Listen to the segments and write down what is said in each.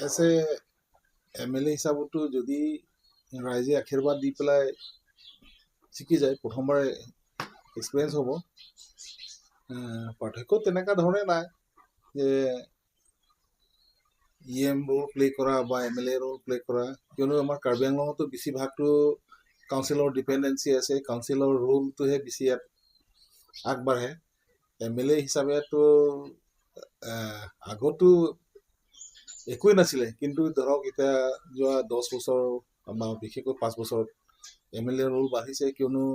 As a MLA হিচাপতো যদি ৰাইজে আশীৰ্বাদ দি পেলাই জিকি যায়, প্ৰথমবাৰ এক্সপিৰিয়েঞ্চ হ'ব। পাৰ্থক্য তেনেকুৱা ধৰণে নাই যে ইএম ৰোল প্লে কৰা বা এমএলএ ৰোল প্লে কৰা, কিয়নো আমাৰ কাৰ্বি আংলঙতো বেছিভাগটো কাউন্সিলৰ ডিপেণ্ডেঞ্চি আছে। কাউন্সিলৰ ৰোলটোহে বেছি ইয়াত আগবাঢ়ে। এমএলএ হিচাপেতো আগতো একোৱেই নাছিলে, কিন্তু ধৰক এতিয়া যোৱা 10 বছৰ বা বিশেষকৈ 5 বছৰত এমএলএ ৰোল বাঢ়িছে, কিয়নো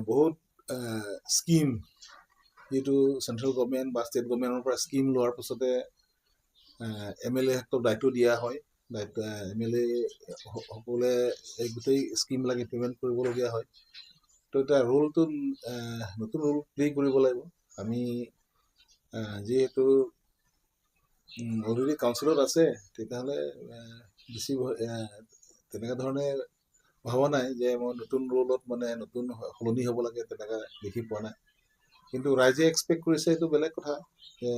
বহুত স্কীম যিটো চেণ্ট্ৰেল গভমেণ্ট বা ষ্টেট গভমেণ্টৰ পৰা স্কীম লোৱাৰ পাছতে এমএলএ সকলক দায়িত্ব দিয়া হয়। দায়িত্ব এমএলএ সকলে এই গোটেই স্কীমবিলাক ইমপ্লিমেণ্ট কৰিবলগীয়া হয়। তো এতিয়া ৰোলটো নতুন ৰোল প্লে কৰিব লাগিব। আমি যিহেতু অলৰেডি কাউন্সিলত আছে, তেতিয়াহ'লে বেছি তেনেকুৱা ধৰণে ভবা নাই যে মই নতুন ৰোলত মানে নতুন সলনি হ'ব লাগে, তেনেকুৱা দেখি পোৱা নাই। কিন্তু ৰাইজে এক্সপেক্ট কৰিছে, এইটো বেলেগ কথা যে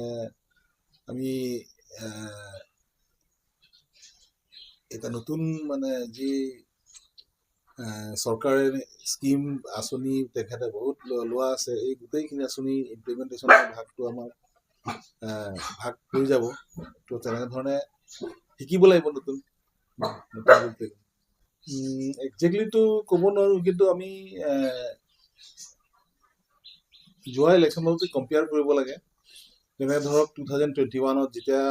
আমি এটা নতুন মানে যি চৰকাৰে স্কীম আঁচনি তেখেতে বহুত লোৱা আছে, এই গোটেইখিনি আঁচনি ইমপ্লিমেণ্টেশ্যনৰ ভাগটো আমাৰ ভাগ হৈ যাব। তো তেনেধৰণে শিকিব লাগিব নতুন নতুন। একজেক্টলিটো ক'ব নোৱাৰোঁ, কিন্তু আমি যোৱা ইলেকশ্যনত কম্পেয়াৰ কৰিব লাগে। যেনে ধৰক 2021ত যেতিয়া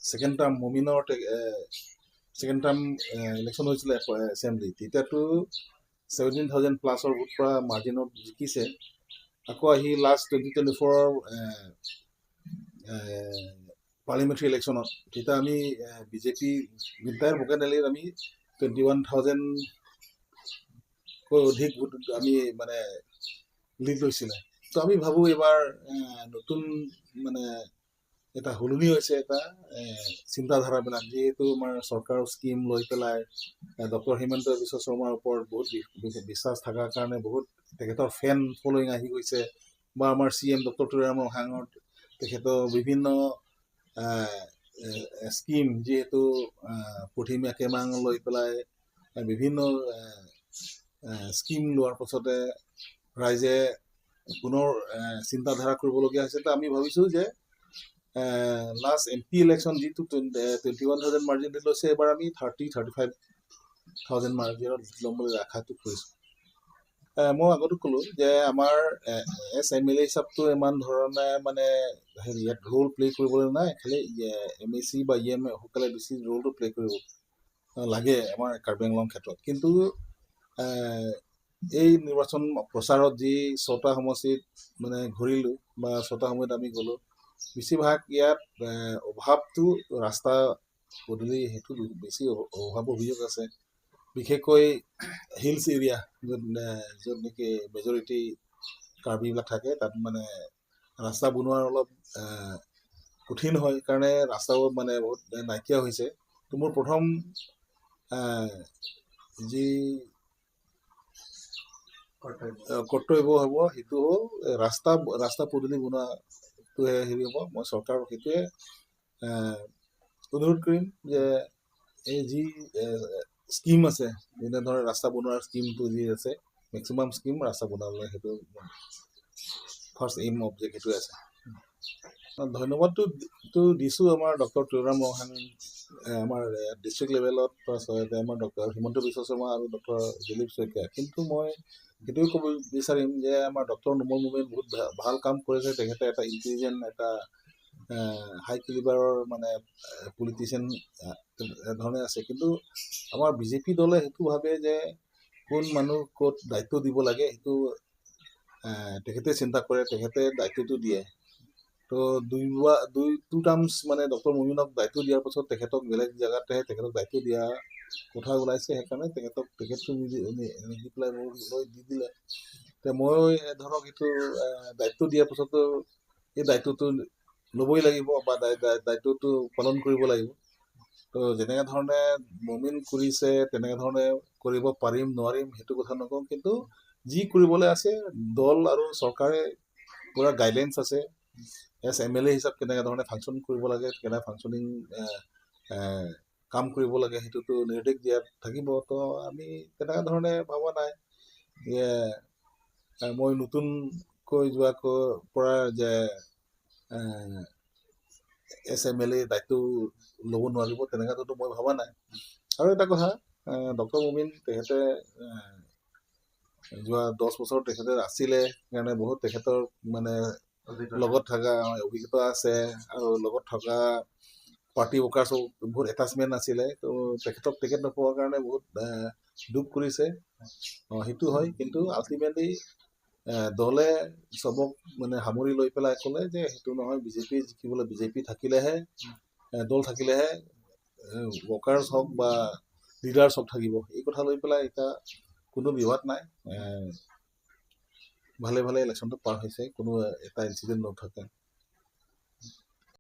ছেকেণ্ড টাৰ্ম মমিনৰ ছেকেণ্ড টাৰ্ম ইলেকশ্যন হৈছিলে এছেম্বলি, তেতিয়াতো 17,000 প্লাছৰ ভোট পৰা মাৰ্জিনত জিকিছে। আকৌ আহি লাষ্ট 2024ৰ পাৰ্লিমেণ্টাৰী ইলেকশ্যনত তেতিয়া আমি বিজেপি এণ্টায়াৰ বকেন আমি 21,000কৈ অধিক ভোট আমি মানে লিড লৈছিলে। তো আমি ভাবোঁ এইবাৰ নতুন মানে এটা সলনি হৈছে এটা চিন্তাধাৰাবিলাক, যিহেতু আমাৰ চৰকাৰৰ স্কীম লৈ পেলাই ডক্টৰ হিমন্ত বিশ্ব শৰ্মাৰ ওপৰত বহুত বিশ্বাস থকাৰ কাৰণে বহুত তেখেতৰ ফেন ফল'য়িং আহি গৈছে, বা আমাৰ চিএম ডক্টৰ তুলিৰাম ৰংহাঙৰ তেখেতৰ বিভিন্ন স্কীম, যিহেতু পুথিমীয়া কেমাং লৈ পেলাই বিভিন্ন স্কীম লোৱাৰ পাছতে ৰাইজে পুনৰ চিন্তাধাৰা কৰিবলগীয়া হৈছে। তো আমি ভাবিছোঁ যে লাষ্ট এমপি ইলেকশ্যন যিটো 21,000 মাৰ্জিন লৈছে, এইবাৰ আমি 30-35 থাউজেণ্ড মাৰ্জিনত ল'ম বুলি আশাটো কৰিছোঁ। মই আগতো ক'লোঁ যে আমাৰ এজ এমএলএ হিচাপটো ইমান ধৰণে মানে হেৰি ইয়াত ৰোল প্লে কৰিবলৈ নাই, খালি এমএচি বা ইএম সকলে বেছি ৰোলটো প্লে কৰিব লাগে আমাৰ কাৰ্বি আংলং ক্ষেত্ৰত। কিন্তু এই নিৰ্বাচন প্ৰচাৰত যি ছটা সমষ্টিত মানে ঘূৰিলোঁ বা ছটা সময়ত আমি গ'লোঁ, বেছিভাগ ইয়াত অভাৱটো ৰাস্তা পদূলি, সেইটো বেছি অভাৱ অভিযোগ আছে। বিশেষকৈ হিলছ এৰিয়া, য'ত নেকি মেজৰিটি কাৰ্বিবিলাক থাকে, তাত মানে ৰাস্তা বনোৱাৰ অলপ কঠিন হয় কাৰণে ৰাস্তাও মানে বহুত নাইকিয়া হৈছে। তো মোৰ প্ৰথম যি কৰ্তব্য হ'ব, সেইটো হ'ল ৰাস্তা ৰাস্তা পদূলি বনোৱাটোহে হেৰি হ'ব। মই চৰকাৰক সেইটোৱে অনুৰোধ কৰিম যে এই যি স্কীম আছে, যেনে ধৰ ৰাস্তা বনোৱাৰ স্কীমটো যি আছে, মেক্সিমাম স্কীম ৰাস্তা বনাবলৈ, সেইটো ফাৰ্ষ্ট এইম অবজেক্ট সেইটোৱে আছে। ধন্যবাদটো তো দিছোঁ আমাৰ ডক্টৰ তুলিৰাম ৰংহাং, আমাৰ ডিষ্ট্ৰিক্ট লেভেলত আমাৰ ডক্টৰ হিমন্ত বিশ্ব শৰ্মা আৰু ডক্টৰ দিলীপ শইকীয়া। কিন্তু মই সেইটোৱে ক'ব বিচাৰিম যে আমাৰ ডক্টৰ নুমল মোমিন বহুত ভাল কাম কৰিছে। তেখেতে এটা ইণ্টেলিজেণ্ট, এটা হাই কেলিবাৰৰ মানে পলিটিচিয়ান ধৰণে আছে। কিন্তু আমাৰ বিজেপি দলে সেইটো ভাবে যে কোন মানুহ ক'ত দায়িত্ব দিব লাগে, সেইটো তেখেতে চিন্তা কৰে, তেখেতে দায়িত্বটো দিয়ে। তো দুই দুই টু টাৰ্মছ মানে ডক্টৰ মুমিনক দায়িত্ব দিয়াৰ পাছত তেখেতক বেলেগ জেগাতহে তেখেতক দায়িত্ব দিয়া কথা ওলাইছে। সেইকাৰণে তেখেতক তেখেতটো নিদি পেলাই মোক লৈ দি দিলে। এতিয়া মই ধৰক এইটো দায়িত্ব দিয়াৰ পাছতো এই দায়িত্বটো ল'বই লাগিব বা দায়িত্বটো পালন কৰিব লাগিব। তো যেনেকৈ ধৰণে মমিন কৰিছে, তেনেকৈ ধৰণে কৰিব পাৰিম নোৱাৰিম সেইটো কথা নকওঁ, কিন্তু যি কৰিবলৈ আছে দল আৰু চৰকাৰে পূৰা গাইডলাইনছ আছে, এজ এমএলএ হিচাপে কেনেকৈ ধৰণে ফাংচন কৰিব লাগে, কেনেকৈ ফাংচনিং কাম কৰিব লাগে, সেইটোতো নিৰ্দেশ দিয়া থাকিব। তো আমি তেনেকুৱা ধৰণে ভবা নাই যে মই নতুনকৈ যোৱা পৰা যে এছ এম এল এ দায়িত্ব ল'ব নোৱাৰিব, তেনেকুৱাটোতো মই ভবা নাই। আৰু এটা কথা, ডক্টৰ মুমিন তেখেতে যোৱা 10 বছৰ তেখেতে আছিলে কাৰণে বহুত তেখেতৰ মানে লগত থকা অভিজ্ঞতা আছে আৰু লগত থকা পাৰ্টি ৱৰ্কাৰ্ছো বহুত এটাচমেণ্ট আছিলে। ত' তেখেতক টিকেট নোপোৱাৰ কাৰণে বহুত দুখ কৰিছে। অঁ, সেইটো হয়। কিন্তু আল্টিমেটলি দলে চবক মানে সামৰি লৈ পেলাই ক'লে যে সেইটো নহয়, বিজেপি জিকিবলৈ বিজেপি থাকিলেহে, দল থাকিলেহে ৱৰ্কাৰ্ছ হওক বা লিডাৰ্ছ হওক থাকিব। এই কথা লৈ পেলাই এতিয়া কোনো বিবাদ নাই। ভালে ভালে ইলেকশ্যনটো পাৰ হৈছে, কোনো এটা ইনচিডেণ্ট নথকা।